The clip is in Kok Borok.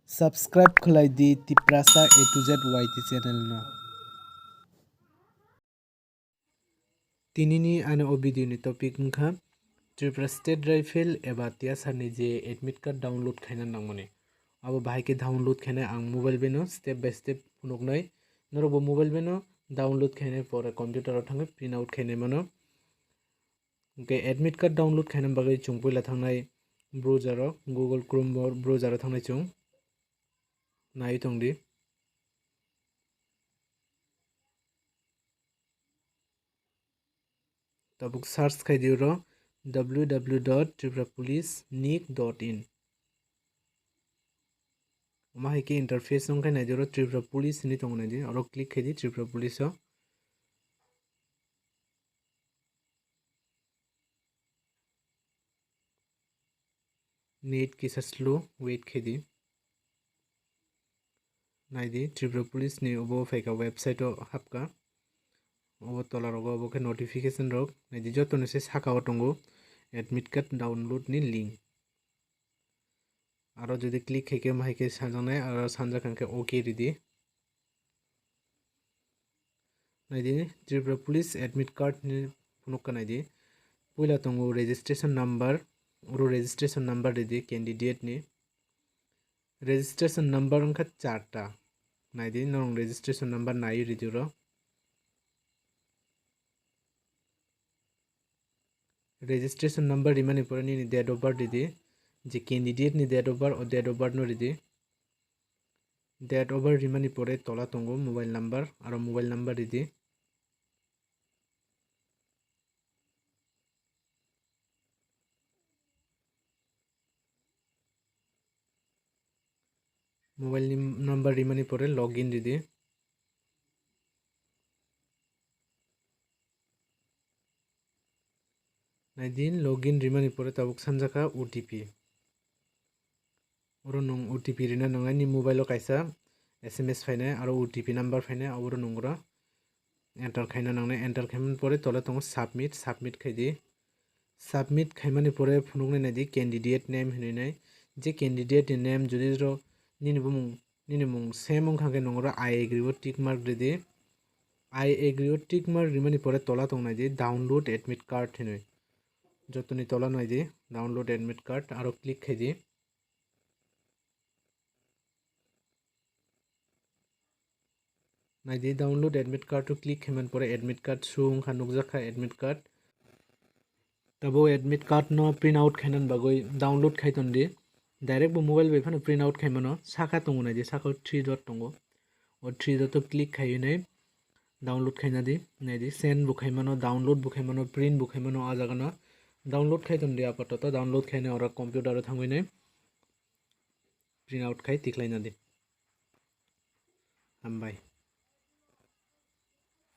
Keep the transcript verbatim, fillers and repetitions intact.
Subscribe khlai di Tiprasa A to Z Y T channel no. Tinini ani o video ni topic wngkha Tripura State Rifle eba T S R ni je admit card download khaina nangmani. Abo bahai khe download khainai ang mobile bai no step by step phunuknai. Norok bo mobile bai no download khainai pore computer o thangwi print out khainai mano. Hwnkhe admit card download khaina bagwi chwng puila thangnai browser o, Google Chrome bo-, browser o thangnai chwng naiwi tongdi. Tabuk search khai di oro W W W dot tripura police nic dot in. Omo hai khe interface wngkha nai di oro Tripura Police hinwi tongo nai di, oro click khai di Tripura Police o. Net kisa slow, wait khai di. Nai di, Tripura Police ni obo phaikha website o hapkha. Obo tola rogo obo khe notification rok. Nai di, joto ni se saka o tongo admit card download ni link. Aro jodi click khai khe, omo hai khe sajaknai, aro sanjak hwn khe OK ridi. Nai di, Tripura Police admit card ni phunuk kha nai di. Puila tongo registration number, oro registration number ridi candidate ni. Registration number wngkha charta. Nai di, norok registration number naiwi ridi oro. Registration number rimani pore nini date of birth ridi, je candidate ni date of birth, o date of birth no ridi. Date of birth rimani pore tola tongo mobile number, aro mobile number ridi. Mobile ni number rimani pore login ridi. Nai di, login rimani pore tabuk sanjakha O T P. Oro nwng O T P rina nangnai, ni mobile o kaisa S M S phainai, aro O T P number phainai, oro nwng oro enter khaina nangnai. Enter khaimani pore tola tongo submit, submit khai di. Submit khaimani pore phunuknai nai di candidate name hinwi nai. Je candidate ni name jodi ro nini bumung, nini mung same wngkha khe nwng oro I agree o tick mark ridi. I agree o tick mark rimani pore tola tongnai di download admit card hinwi. Jotoni tola nai di download admit card, aro click khai di. Nai di, download admit card o click khaimani pore admit card show wngkha, nukjakha admit card. Tabo admit card no print out khainani bagwi download khai ton di. Direct bo mobile bai phano print out khai mano. Saka tongo nai di, saka o three dot tongo. O three dot o click khai nai download khaina di. Nai di, send bo khai mano, download bo khai mano, print bo khai mano. O jaga no download khai ton di, apatoto download khai nai oro computer o thangwi nai print out khai tikhlai na di. Hambai.